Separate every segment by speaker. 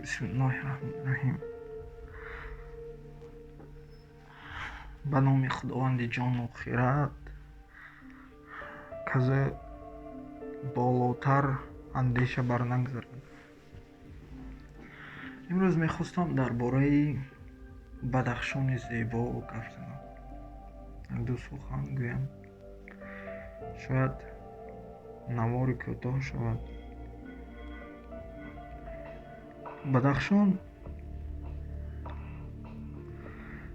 Speaker 1: Бисмиллоҳи раҳмони раҳим. Ба номи Худованди ҷону хирад, казе болотар андеша барнагзарад. Имрӯз мехостам дар бораи Бадахшони зебо гап занам. Ду сухан гӯям. Шояд навори кӯтоҳ шавад. Бадахшон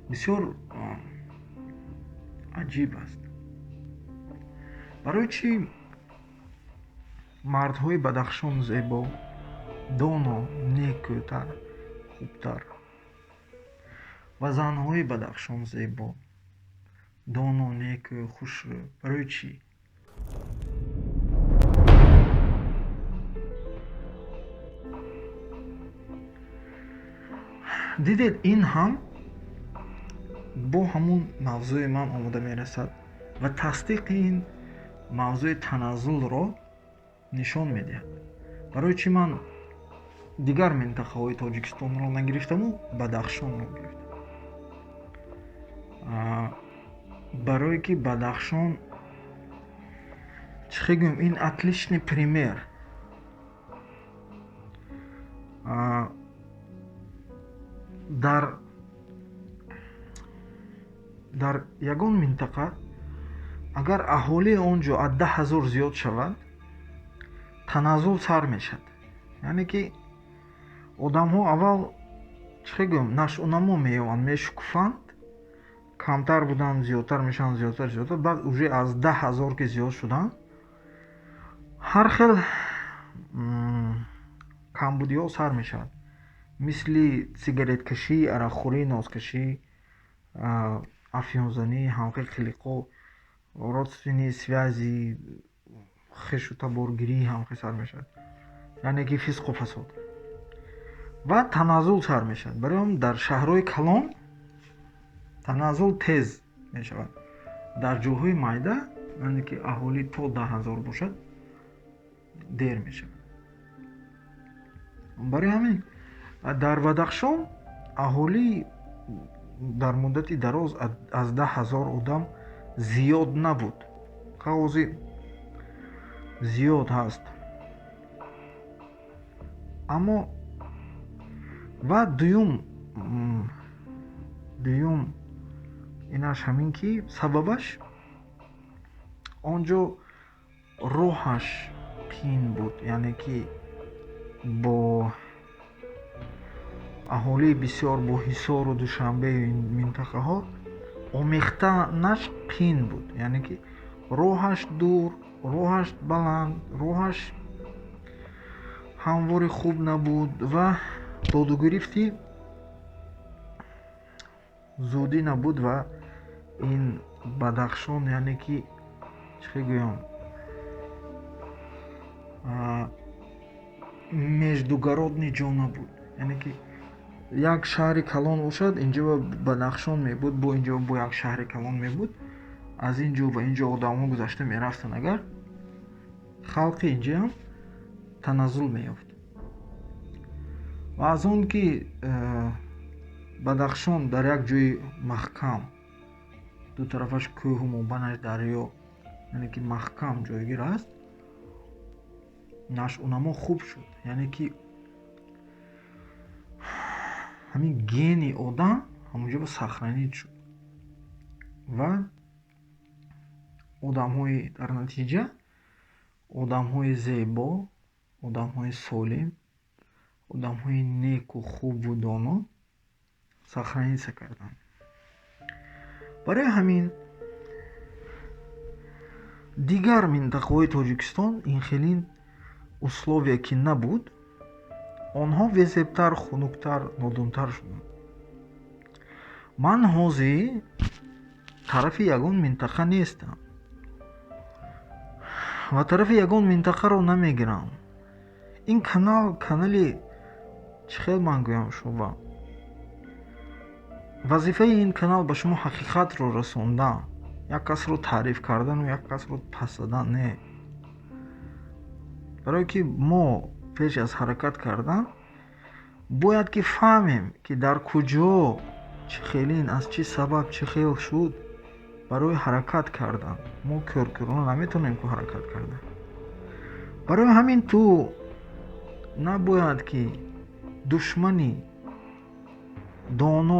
Speaker 1: бисёр аҷиб аст. Барои чӣ мардҳои Бадахшон зебо, доно, некӯтар, хубтар ва занҳои Бадахшон зебо, доно, некӯ, хушрӯ? Барои чӣ? Дидед, ин ҳам бо ҳамун мавзӯи ман омода мерасад ва тасдиқи ин мавзӯи таназзулро нишон медиҳад. Барои чӣ ман дигар минтақаҳои Тоҷикистонро нагирифтаму Бадахшонро гирифтам? Барое ки Бадахшон, чӣ хел гӯем, ин отличный пример. Дар ягон минтақа агар аҳолии он ҷо аз 10 000 зиёд шавад, таназзул сар мешавад. Яъне ки одамҳо аввал, чӣ хел гӯем, нашъунамо меёбанд, мешукуфанд, камтар буданд, зиёдтар мешаванд, зиёдтар, зиёдтар, баъд уже аз 10 000 ки зиёд шуданд, ҳар хел камбудиҳо сар мешавад. Мисли сигареткашӣ, арақхӯрӣ, нозкашӣ, афёнзанӣ, ҳамхел қилиқҳо, родственные связи, хешу таборгирӣ ҳамхел сар мешавад. Яъне ки фисқу фасод. Ва таназзул сар мешавад. Барои он дар шаҳрҳои калон таназзул тез мешавад. Дар ҷойҳои майда, яъне ки аҳолӣ то 10 000 бошад, дер мешавад. Барои ҳамин дар Бадахшон аҳолӣ дар муддати дароз аз 10 000 одам зиёд набуд. Ҳозир зиёд ҳаст. Аммо ва дуюм инаш ҳамин ки сабабаш он ҷо роҳаш қиин буд, яъне ки бо аҳолии бисёр, бо Ҳисору Душанбею ин минтақаҳо омехтанаш қиин буд. Яъне ки роҳаш дур, роҳаш баланд, роҳаш ҳамвори хуб набуд ва додугирифти зудӣ набуд. Ва ин Бадахшон, яъне ки чӣ хел гӯям, междугородный ҷо набуд. Яъне ки як шаҳри калон бошад, инҷо Бадахшон мебуд, бо инҷо бо як шаҳри калон мебуд, аз ин ҷо ба ин ҷо одамҳо гузашта мерафтанд, агар халқи инҷаам таназзул меёфт. Ва аз он ки Бадахшон дар як ҷои маҳкам, ду тарафаш кӯҳу мобайнаш дарё, яъне ки маҳкам ҷойгир аст, нашъунамо хуб шуд. Яъне ки ҳамин гени одам ҳамонҷо сохранить шуд ва одамҳои дар натиҷа одамҳои зебо, одамҳои солим, одамҳои неку хубу доно сохраниться карданд. Барои ҳамин дигар минтақаҳои Тоҷикистон ин хелин условия ки набуд, онҳо безебтар, хунуктар, нодонтар шуданд. Ман ҳозир тарафи ягон минтақа нестам ва тарафи ягон минтақаро намегирам. Ин канал канали чӣ хел ман гӯям шуба, вазифаи ин канал ба шумо ҳақиқатро расондан, як касро таъриф кардану як касро пас задан не. Барое ки мо пеш аз ҳаракат кардан Бояд ки фаҳмем, ки дар куҷо чӣ хелин, аз чӣ сабаб чӣ хел шуд барои ҳаракат кардан. Мо кӯркӯрона наметавонем ку ҳаракат кардан. Барои ҳамин ту набояд ки душмани доно,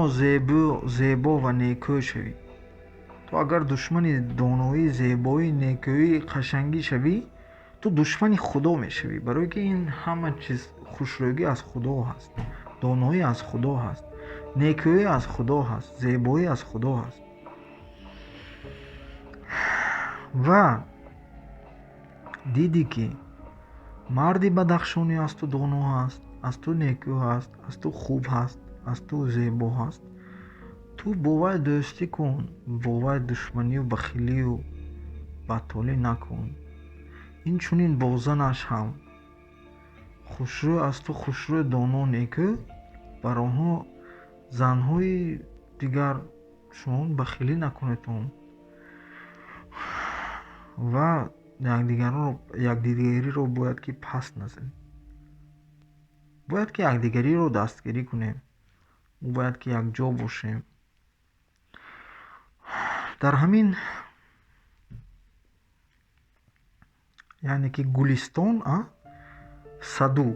Speaker 1: зебо ва некӯ шавӣ. Ту агар душмани доноӣ, зебоӣ, некӯӣ, қашангӣ шавӣ, ту душмани Худо мешавӣ. Барое ки ин ҳама чиз хушрӯйгӣ аз Худо ҳаст, доноӣ аз Худо ҳаст, некӯӣ аз Худо ҳаст, зебоӣ аз Худо ҳаст. Ва дидӣ, ки марди бадахшонӣ аз ту доно ҳаст, аз ту некӯ ҳаст, аз ту хуб ҳаст, аз ту зебо ҳаст, ту бо вай дӯстӣ кун, бо вай душманию бахилию бадтолӣ накун. Инчунин бо занаш ҳам хушрӯ аз ту хушрӯ, доно, некӯ, бар онҳо занҳои дигар шумо бахилӣ накунедон ва якдигариро бояд ки паст назанед. Бояд ки якдигариро дастгирӣ кунем, мо бояд ки якҷо бошем. Дар ҳамин яъне ки гулистон, саду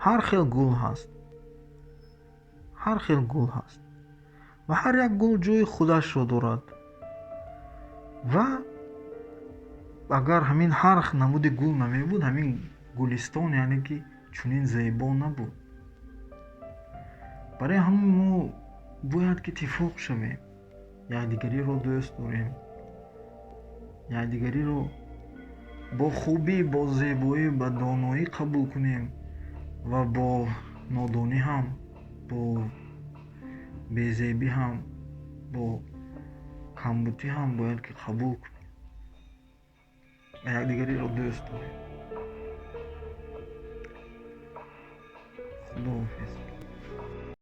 Speaker 1: ҳар хел гул ҳаст, ҳар хел гул ҳаст ва ҳар як гул ҷои худашро дорад. Ва агар ҳамин ҳар намуди гул намебуд, ҳамин гулистон яъне ки чунин зебо набуд. Барои ҳамин мо бояд ки иттифоқ шавем, якдигариро дӯст дорем, якдигариро бо хубӣ, бо зебоӣ, ба доноӣ қабул кунем ва бо нодонӣ ҳам, бо безебӣ ҳам, бо камбутӣ ҳам бояд ки қабул кунем ва якдигариро дӯст дорем.